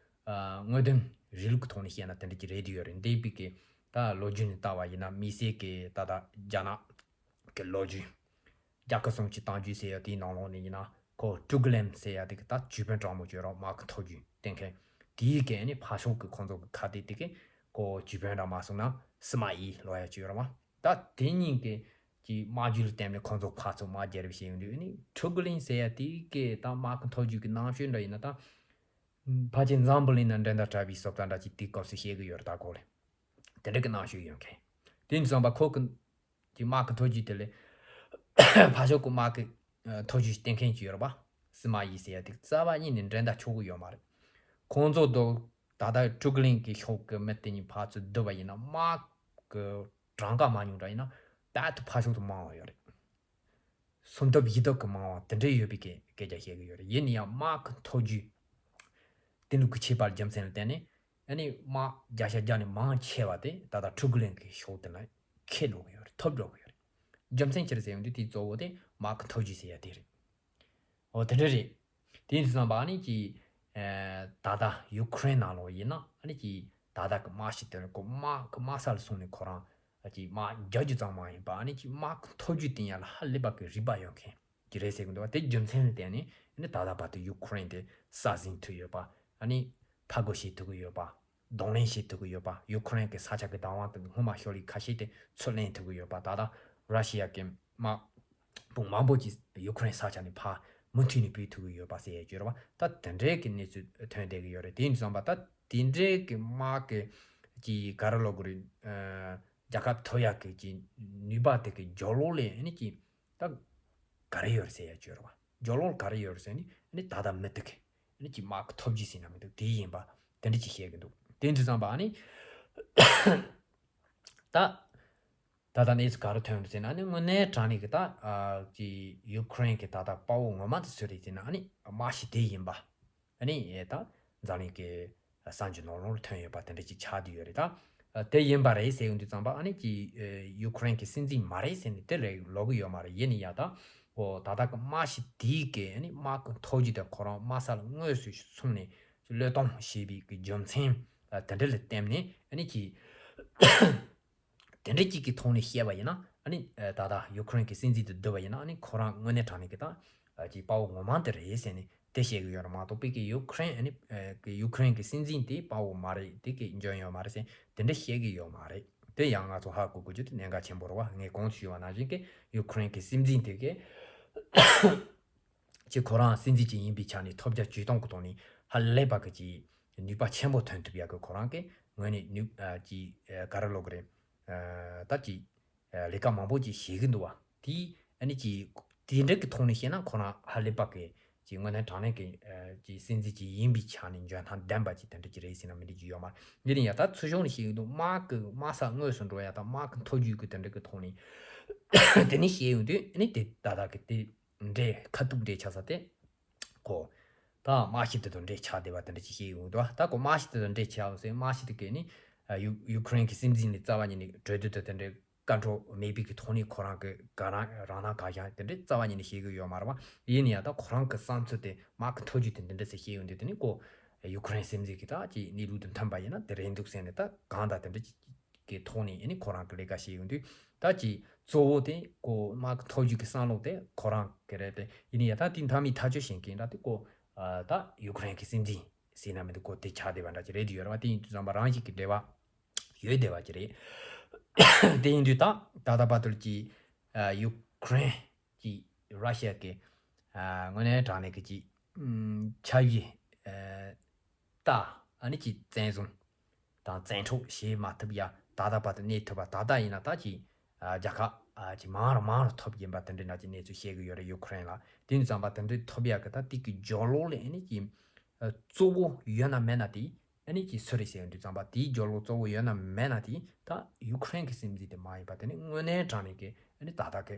ཨ་དངོས་དོན་རིང་ལུགས་ཀྱི་ཐོག་ནས་བཤད་ན་དེ་འདྲ་ཅིག་རེད་དེ་ཡོད་རེད། འདས་པའི་གི་ད་ལོ་རྒྱུས་ནས་ལྟ་བ་ཡིན་ན་དམིགས་བསལ་གྱི་ད་ལྟ་རྒྱ་ནག་གི་ལོ་རྒྱུས། རྒྱལ་ཁབ་སྲུང་སྐྱོབ་བཏང་རྒྱུ་ཟེར་ཡ་དེའི་ནང་ལོགས་ནས་ཡིན་ན་ཁོ་ཀྲུའུ་ཀི་ལན་ཟེར་ཡ་དེ་གི་ད་ཅུས་ཕེན་གྲངས་མང་ཅིག་ཡོད་རེད། དམག་གི་མཐོ་རྒྱུགས་བསྟེན་མཁན་དེའི་གི་ནི་ཕར་ཕྱོགས་གི་ཁོང་ཚོ་གི་ཁ་གཏད་དེ་གི་ཁོ་ཅུས་ཕེན་འདྲ་མ་སོང་ན་སི་མ་ཡི་ལབ་ཡ་ཅིག་ཡོད་རེད་པ། ད་དེ་གཉིས་ཀྱི་ཀྱི་དམག་རྒྱུད་ལ་བརྟེན་ནས་ཁོང་ཚོ་ཕར་ཚུར་དམག་རྒྱག་རེས་བྱེད་ཡོང་དུས་ནི་ཀྲུའུ་ཀི་ལན་ཟེར་ཡ་དེ་གི་ད་དམག་གི་མཐོ་རྒྱུགས་ཀྱི་རྣམ་དཔྱོད་འདྲ་ཡིན་ན་ད་ཕལ་ཆེར་འཛམ་བུ་གླིང་ན་འགྲན་ཟླ་བྲལ་བའི་སློབ་གྲྭ་འདྲ་ཅིག་དེའི་སྐབས་སུ་བཤད་གི་ཡོད་རེད། ད་གོ་ལེ་དེ་འདྲ་གི་རྣམ་དཔྱོད་ཡོད་མཁན་དེ་ཡིན་ཙང་པ་ཁོ་གི་དེ་དམག་གི་མཐོ་རྒྱུགས་དེ་ལས་ཕར་ཕྱོགས་ཀྱི་དམག་གི་མཐོ་རྒྱུགས་བསྟེན་མཁན་ཅིག་ཡོད་རེད་པ། སི་མ་ཡི་ཟེར་ཡ་དེ་རྩ་བ་ཉིད་ནས་འགྲན་ཟླ་ཆོག་གི་ཡོད་མ་རེད། ཁོང་ཚོ་དང་ད་ལྟ་ཀྲུའུ་ཀི་ལན་གྱི་ཕྱོགས་ཀྱི་མི་དེ་གཉིས་ཕར་ཚུར་བསྡུར་བ་ཡིན་ན་དམག་གི་གྲངས་ཀ་མང་ཉུང་འདྲ་ཡིན་ན་རྦད་དེ་ཕར་ཕྱོགས་དུ་མང་བ་ཡོད་རེད། སུམ་ལྡབ་བཞི་ལྡབ་ཀྱི་མང་བ་དེ་འདྲ་ཡོད་པའི་སྐད་སྐད་ཆ་བཤད་ཀྱི་ཡོད་རེད། ཡིན་ན་ཡང་དམག་གི་མཐོ་རྒྱུགས་དེ་འདྲ་གི་ཁྱད་པར་རྒྱུ་མཚན་ལ་བརྟེན་ནས་ཨ་ནི་དམག་བརྒྱ་ཆ་བརྒྱ་ནས་མང་ཆེ་བ་དེ་ད་ལྟ་ཀྲུའུ་ཀི་ལན་གྱི་ཕྱོགས་དེ་ལ་ཁེལ་འགྲོ་གི་ཡོད་རེད། ཐོབ་འགྲོ་གི་ཡོད་རེད། རྒྱུ་མཚན་ཅི་རེད་ཟེར་ཡོང་དུས་དེའི་གཙོ་བོ་དེ་དམག་གི་མཐོ་རྒྱུ་ཟེར་ཡ་དེ་རེད། འོ་དེ་འདྲ་རེད། དེ་ཡིན་དུས་ཙམ་པ་ཨ་ནི་ཀྱི། ཨ་ད་ལྟ་ཡུ་ཁུ་རེན་ནང་ལོགས་ཡིན་ན་ཨ་ནི་ཀྱི་ད་ལྟ་གི་དམག་ཞིག་དེ་ལ་ཁོ་དམག་གི་དམག་ས་ལ་སོང་ནས་ཁོ་རང་ཨ་ཀྱི་དམག་རྒྱག་རྒྱུ་ཙམ་མ་ཡིན་པ་ཨ་ནི་ཀྱི་དམག་གི་མཐོ་རྒྱུ་དེ་ཡང་ལ་ཧ་ལས་པ་གི་རིག་པ་ཡོད་མཁན་གྱི་རེད་ཟེར་གི་འདུག་བ། དེ་རྒྱུ་མཚན་ལ་བརྟེན་ནས་ཨ་ནི་ད་ལྟ་བར་དུ་ཡུ་ཁུ་རེན་དེ་ས་ཟིན་ཐུབ་ཡོད་པ། ཨ་ནི་ཕར་རྒོལ་བྱེད་ཐུབ་ཀྱི་ཡོད་པ། གདོང་ལེན་བྱེད་ཐུབ་ཀྱི་ཡོད་པ། ཡུ་ཁུ་རེན་གྱི་ས་ཆ་གི་བདག་དབང་དེ་སྔོན་མ་ཤོར་ལི་ཁ་ཤས་དེ་ཚུར་ལེན་ཐུབ་ཀྱི་ཡོད་པ། ད་ལྟ་ར་ཤི་ཡ་གི་དམག་དཔུང་མང་པོ་ཅིག་ཡུ་ཁུ་རེན་ས་ཆ་ནས་ཕར་མུ་མཐུད་ནས་སྤོས་ཐུབ་ཀྱི་ཡོད་པ་ཟེར་ཡས་ཀྱི་རེད་བ། ད་དེ་འདྲའི་གི་གནས་ཚུལ་ཐོན་བསྡད་ཀྱི་ཡོད་རེད། དེ་ཡིན་དུས་ཙམ་པ་ད་དེ་འདྲའི་གི་དམག་གི་ཀྱི་ག་རེ་ལབ་དགོས་རེད། ཨ་རྒྱལ་ཁ་ཐོབ་ཡག་གི་ཀྱི་ནུས་པ་དེ་གི་སྦྱོར་ཀློག་ལས་ཨ་ནི་ཀྱི་ད་ག་རེ་ཡོད་རེད་ཟེར་ཡས་ཀྱི་རེད་བ། སྦྱོར་ཀློག་ག་རེ་ཡོད་རེད་ཟེར་ནི་ཨ་ནི་ད་ལྟ་མི་འདུག་གི་ཨ་ནི་ཀྱི་དམག་གི་མཐོ་རྒྱུ་ཟེར་ན་མི་འདུག་དེ་ཡིན་པ་དེ་འདྲ་ཅིག་བཤད་གི་འདུག་དེ་ཡིན་དུས་ཙམ་པ་ཨ་ནི། ད། ད་ལྟ་གནས་ཚུལ་ག་རེ་ཐོན་འདུག་ཟེར་ན་ཨ་ནི་དངོས་གནས་དྲང་གནས་ཀྱི་ད་ཨ་ཀྱི་ཡུ་ཁུ་རེན་གྱི་ད་ལྟ་དཔའ་བོ་ངོ་མ་དེ་སུ་རེད་ཟེར་ན་ཨ་ནི་དམག་ཞི་བདེ་ཡིན་པ། ཨ་ནི་ད་འཛམ་གླིང་གི་གསར་འགྱུར་ནང་ལོགས་ལ་ཐོན་ཡོད་པ་དེ་འདྲ་ཅིག་ཆགས་བསྡད་ཡོད་རེད་ད། དེ་ཡིན་པ་རེད་ཟེར་ཡོང་དུས་ཙམ་པ་ཨ་ནི་ཀྱི་ཡུ་ཁུ་རེན་གྱི་སྲིད་འཛིན་མ་རེད་ཟེར་ནས་དེ་རེད་ལབ་གི་ཡོད་མ་རེད། ཡིན་ནའི་ཡ་ད་ཨོ་ད་ལྟ་གི་དམག་ཞི་བདེ་གི་ཨ་ནི་དམག་གི་མཐོ་རྒྱུ་དེ་ཁོ་རང་དམག་ས་ལ་དངོས་སུ་སོང་ནས་བློས་གཏོང་བྱས་པའི་གི་རྒྱུ་མཚན་དེ་འདྲ་ལ་བརྟེན་ནས་ཨ་ནི་ཀྱི། དེ་འདྲ་གཅིག་གི་ཐོག་ནས་བཤད་པ་ཡིན་ན་ཨ་ནི་ད་ལྟ་ཡུ་ཁུ་རེན་གྱི་སྲིད་འཛིན་དེ་བསྡུར་བ་ཡིན་ན་ཨ་ནི་ཁོ་རང་དངོས་གནས་དྲང་གནས་ཀྱི་ད་ཀྱི་དཔའ་བོ་ངོ་མ་དེ་རེད་ཟེར་ནས་དེ་བཤད་གི་ཡོད་རེད་མ་གཏོགས་པའི་གི་ཡུ་ཁུ་རེན་ཨ་ནི་ཡུ་ཁུ་རེན་གྱི་སྲིད་འཛིན་དེ་དཔའ་བོ་མ་རེད། དེ་གི་འཇོན་ཡོད་མ་རེད་ཟེར་དེ་འདྲ་བཤད་གི་ཡོད་མ་རེད། དེ་ཡང་ང་ཚོ་ཧ་གོ་དགོས་རྒྱུ་དེ་གནད་འགག་ཆེན་པོ་རེད་བ། ངས་གོང་དུ་ཞུས་པ་ནང་བཞིན་གི་ཡུ་ཁུ་རེན་གྱི་སྲིད་འཛིན་དེ་གི་ཅིག་ཁོ་རང་སྲིད་འཛིན་ཅིག་ཡིན་པའི་ཆ་ནས་ཐོབ་རྒྱ་ཇུས་སྟོང་གི་ཐོག་ནས་ཧ་ལས་པ་གི་ཅིག་ནུས་པ་ཆེན་པོ་ཐོན་ཐུབ་ཡག་གི་ཁོ་རང་གི་ངོས་ནས་ནུས་ཨ་ཅིག་ཨ་ག་རེ་ལབ་དགོས་རེད། ཨ་ད་ཅིག་ཨ་ལས་ཀ་མང་པོ་ཅིག་བྱེད་གི་འདུག་བ། དེ་ཨ་ནི་ཅིག་དེ་འདྲ་གི་ཐོག་ནས་བཤད་ན་ཁོ་རང་ཧ་ལས་པ་གི་ཅིག་དངོས་གནས་དྲང་གནས་ཀྱི་ཨ་ཅིག་སྲིད་འཛིན་ཅིག་ཡིན་པའི་ཆ་ནས་འཇོན་ཐང་ལྡན་པ་ཅིག་དེ་འདྲ་ཅིག་རེད་ཟེར་ན་མི་འགྲིག་རྒྱུ་ཡོད་མ་རེད། ཡིན་ནའི་ཡ་ད་ཚུར་ཕྱོགས་ནས་བཤད་གི་འདུག་དམག་གི་དམག་ས་དངོས་སུ་འགྲོ་ཡ་དང་དམག་གི་མཐོ་རྒྱུགས་གི་དེ་འདྲ་གི་ཐོག་ནས་དེ་ནས་བཤད་ཡོང་དུས་ཨ་ནི་དེ་ད་ལྟ་གི་དེ། འདྲའི་ཁ་ཐུག་འདྲའི་ཆགས་ས་དེ། ཁོ། ད་དམག་ཞི་བདེ་དང་འདྲའི་ཆགས་བསྡད་པ་དེ་འདྲ་ཅིག་བཤད་ཡོང་འདུག་ད་ཁོ་དམག་ཞི་བདེ་དང་འདྲའི་ཆགས་ཟེར་དམག་ཞི་བདེ་གས་ནི། ཡུ་ཡུ་ཁུ་རེན་གྱི་སྲིད་འཛིན་ནི་རྩ་བ་ཉིད་ནས་གྲོས་བསྡུར་དང་དེ་འདྲའི་བཀའ་འཁྲོལ་མེད་པའི་གི་ཐོག་ནས་ཁོ་རང་གི་ག་རང་རང་སྣང་ག་ཤང་དེ་འདྲའི་རྩ་བ་ཉིད་ནས་བཤད་གི་ཡོད་མ་རེད་བ། ཡིན་ན་ཡང་ད་ཁོ་རང་གི་བསམ་ཚུལ་དེ་དམག་གི་མཐོ་རྒྱུགས་དེ་འདི་འདྲ་ཟེར་བཤད་ཡོང་དུས་དེ་ནི་ཁོ། ཡུ་ཁུ་རེན་སྲིད་འཛིན་གྱི་ད་ཅིག་གནས་ལུགས་དང་མཐུན་པ་ཡིན་ན་དེ་རེད་འདུག་ཟེར་ནས་ད་གང་ལྟར་དེ་འདྲ་ཅིག་གི་ཐོག་ནས་ཨ་ནི་ཁོ་རང་གི་ལས་ཀ་བྱེད་ཡོང་དུས་ད་ཅིག་གཙོ་བོ་དེ་ཁོ་དམག་གི་མཐོ་རྒྱུགས་ཀྱི་བསམ་བློ་དེ་ཁོ་རང་གི་རེད་དེ་ཡིན་ནའི་ཡ་ད་དེ་མཐའ་མའི་ཐག་གཅོད་བྱེད་མཁན་ར་དེ་ཁོ་ད་ཡུ་ཁུ་རེན་གྱི་སྲིད་འཛིན་ཟེར་ན་མི་འདུག་ཁོ་དེ་ཆགས་བསྡད་པ་འདྲ་ཅིག་རེད་དེ་ཡོད་རེད་བ། དེ་ཡིན་དུས་ཙམ་པ་རང་བཞིན་གྱི་འབྲེལ་བ་ཡོད་བསྡད་པ་ཅིག་རེད། དེ་ཡིན་དུས་ད་ད་ལྟ་བར་དུ་ཀྱི་ཡུ་ཁུ་རེན་གྱི་ར་ཤི་ཡ་གི་དངོས་གནས་དྲང་གནས་ཀྱི་ཀྱི་ཆབ་ཡིག་ད་ཨ་ནི་ཀྱི་བཙན་བཟུང་དང་བཙན་འཕྲོག་བྱེད་མ་ཐུབ་ཡ་ད་ལྟ་བར་དུ་གནས་ཐུབ་པ་ད་ལྟ་ཡིན་ན་ད་ཀྱི་རྒྱལ་ཁ་ཀྱི་མང་རུ་མང་རུ་ཐོབ་ཡིན་པ་དེ་འདྲའི་ནང་ཀྱི་གནས་ཚུལ་བཤད་གི་ཡོད་རེད། ཡུ་ཁུ་རེན་ལ་དེ་ཡིན་ཙམ་པ་དེ་འདྲའི་ཐོབ་ཡ་གི་ད་དེ་གི་སྦྱོར་ཀློག་ལས་ཨ་ནི་ཀྱི་གཙོ་བོ་ཡོད་ན་མེད་ན་དེ་ཨ་ནི་ཀྱི་སུ་རེད་ཟེར་ཡོང་དུས་ཙམ་པ་དེའི་སྦྱོར་ཀློག་གཙོ་བོ་ཡོད་ན་མེད་ན་དེ་ད་ཡུ་ཁུ་རེན་གི་སྲིད་འཛིན་དེ་མ་ཡིན་པ་དེ་ནི་དངོས་གནས་དྲང་གནས་ཀྱི་ཨ་ནི་ད་ལྟ་གི་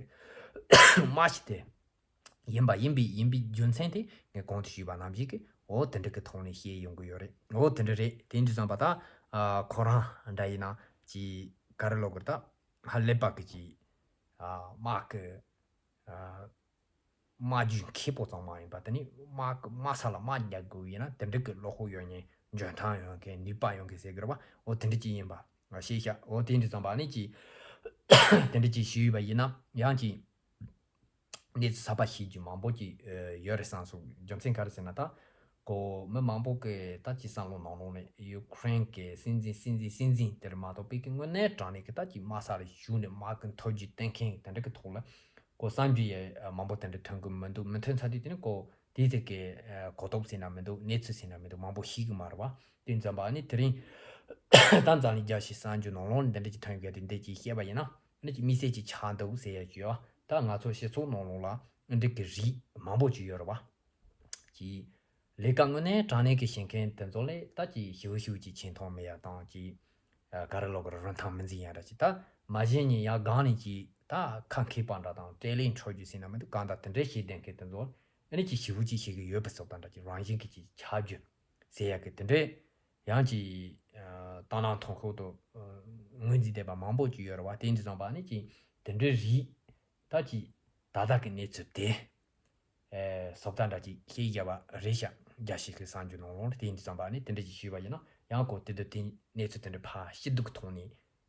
དམག་ཞི་བདེ་ཡིན་པ་ཡིན་པའི་ཡིན་པའི་རྒྱུ་མཚན་དེ་ངས་གོང་དུ་ཞུས་པ་ནང་བཞིན་གྱི་འོ་དེ་འདྲ་གི་ཐོག་ནས་བཤད་ཡོང་གི་ཡོད་རེད། འོ་དེ་འདྲ་རེད། དེ་ཡིན་དུས་ཙམ་པ་ད་ཁོ་རང་འདྲ་ཡིན་ན་ཀྱི་ག་རེ་ལབ་དགོས་རེད། ད་ཧ་ལས་པ་གི་ཀྱི་དམག་གི་དམག་རྒྱུན་མཁས་པོ་ཙམ་མ་ཡིན་པ་དེ་ནི་དམག་གི་དམག་ས་ལ་དམག་རྒྱག་དགོས་ཡིན་ན་དེ་འདྲ་གི་བློ་ཁོག་ཡོད་མཁན་འཇོན་ཐང་ཡོད་མཁན་ནུས་པ་ཡོད་མཁན་ཟེར་གི་རེད་བ། འོ་དེ་འདྲ་ཅིག་ཡིན་པ་ཤེས་ཤག་འོ་དེ་འདྲ་ཙམ་པ་ནི་ཅིག་དེ་འདྲ་ཅིག་ཞུས་པ་ཡིན་ན་ཡང་ཅིག་གནས་ཚུལ་གསར་པ་ཤེས་རྒྱུ་མང་པོ་ཅིག་ཡོད་རེད་བསམ་སོང་། རྒྱུ་མཚན་ག་རེ་ཟེར་ན་ད་ཁོ་མི་མང་པོ་གི་ད་ཅིག་བསམ་བློ་ནང་ལོགས་ནས་ཡུ་ཁུ་རེན་གི་སྲིད་འཛིན་སྲིད་འཛིན་སྲིད་འཛིན་དེར་མ་གཏོགས་པའི་གི་དངོས་གནས་དྲང་གནས་གི་ད་ཅིག་དམག་ས་ལ་བཞུགས་ནས་དམག་གི་མཐོ་རྒྱུགས་བསྟན་མཁན་དེ་འདྲ་གི་ཐོག་ལ་ཁོ་བསམ་རྒྱུ་ཡ་མང་པོ་དེ་འདྲ་ཐོན་གི་མི་འདུག་མི་ཐོན་ཚར་དུས་དེ་ནི་ཁོ་དེའི་ཚེ་གི་གོ་རྟོགས་ཟེར་ན་མི་འདུག་གནས་ཚུལ་ཟེར་ན་མི་འདུག་མང་པོ་ཤེས་གི་མ་རེད་བ། དེ་ཙམ་པ་ནི་དེ་རིང་ད་འཛམ་གླིང་རྒྱལ་སྤྱིའི་གསར་འགྱུར་ནང་ལོགས་ནས་འདི་འདྲ་ཅིག་ཐོན་ཡོད་དེ་འདི་ཅིག་བཤད་པ་ཡིན་ན་ནི་ཅིག་དམིགས་བསལ་ཅིག་ཆགས་འདུག་ཟེར་ཡ་ཅིག་ཡོད། ད་ང་ཚོ་སྤྱི་ཚོགས་ནང་ལོགས་ལ་འདི་འདྲ་གི་རིགས་མང་པོ་ཅིག་ཡོད་རེད་བ། ཅིག་ལས་ཀ་དངོས་གནས་དྲང་གནས་ཀྱི་བྱེད་མཁན་དེ་ཚོ་ལས་ད་ཅིག་ཞེ་པོ་ཞེ་པོ་ཅིག་ཆེ་མཐོང་མེད་ཡ་དང་ཅིག་ག་རེ་ལབ་དགོས་རེད། རིན་ཐང་མི་འཛིན་ཡ་འདྲ་ཅིག་ད་མ་གཞི་ནས་ཡ་སྒང་ནས་ཅིག་ད་ཁ་མཁས་པ་འདྲ་དང་སྤྲེལ་ལད་འཕྲོ་རྒྱུ་ཟེར་ན་མི་འདུག་གང་ལྟར་དེ་འདྲའི་བྱེད་བསྡད་མཁན་དེ་ཚོ་ཨ་ནི་ཅིག་ཞེ་པོ་ཅིག་བྱེད་ཀྱི་ཡོད་པ་སོགས་དང་འདྲ་ཅིག་རང་བཞིན་གྱི་ཅིག་ཆགས་རྒྱུ་ཟེར་ཡ་གི་དེ་འདྲའི་ཡང་ཅིག་ལྟ་སྣང་མཐོང་ཤོག་ཏུ་ངོས་འཛིན་བསྡད་པ་མང་པོ་ཅིག་ཡོད་རེད་བ། དེ་ཡིན་དུས་ཙམ་པ་ཨ་ནི་ཅིག་དེ་འདྲའི་རིགས། ད་ཅིག་ད་ལྟ་གི་གནས་ཚུལ་དེ། ཨེ། སོབ་ད་འདྲ་ཅིག་ཤེས་རྒྱ་བ་རེད་ཤག་རྒྱ་ཤེས་ཀྱི་བསམ་རྒྱུ་ནང་ལོང་རེད། དེ་ཡིན་དུས་ཙམ་པ་ནི་དེ་འདྲ་ཅིག་ཞུས་པ་ཡིན་ན་ཡང་ཁོ་དེ་དུས་དེ་གནས་ཚུལ་དེ་འདྲ་ཕར་ཕྱི་སྡུག་གི་ཐོག་ནས་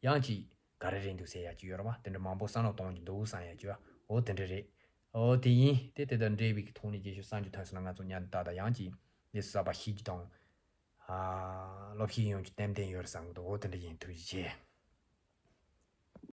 ཡང་ཅིག་ག་རེ་རེད་འདུག་ཟེར་ཡ་ཅིག་ཡོད་རེད་བ། དེ་འདྲ་མང་པོ་བསམ་བློ་གཏོང་རྒྱུ་འདུག་བསམ་ཡ་ཅིག་བ། འོ་དེ་འདྲ་རེད། འོ་དེ་ཡིན། དེ་དེ་དང་འབྲེལ་བའི་ཐོག་ནས་རྗེས་ཤུལ་གསར་འགྱུར་ཐོན་སོང་ན་ང་ཚོ་ཉན་ད་ད་ཡང་ཅིག་ལས་སུ་གསར་པ་ཤེས་རྒྱུ་དང་། ཨ། སློབ་ཤེས་ཡོང་རྒྱུ་ཏན་ཏན་ཡོད་རེད་བསམ་གི་འདུག་འོ་དེ་འདྲ་ཡིན། ཐུགས་རྗེ་ཆེ།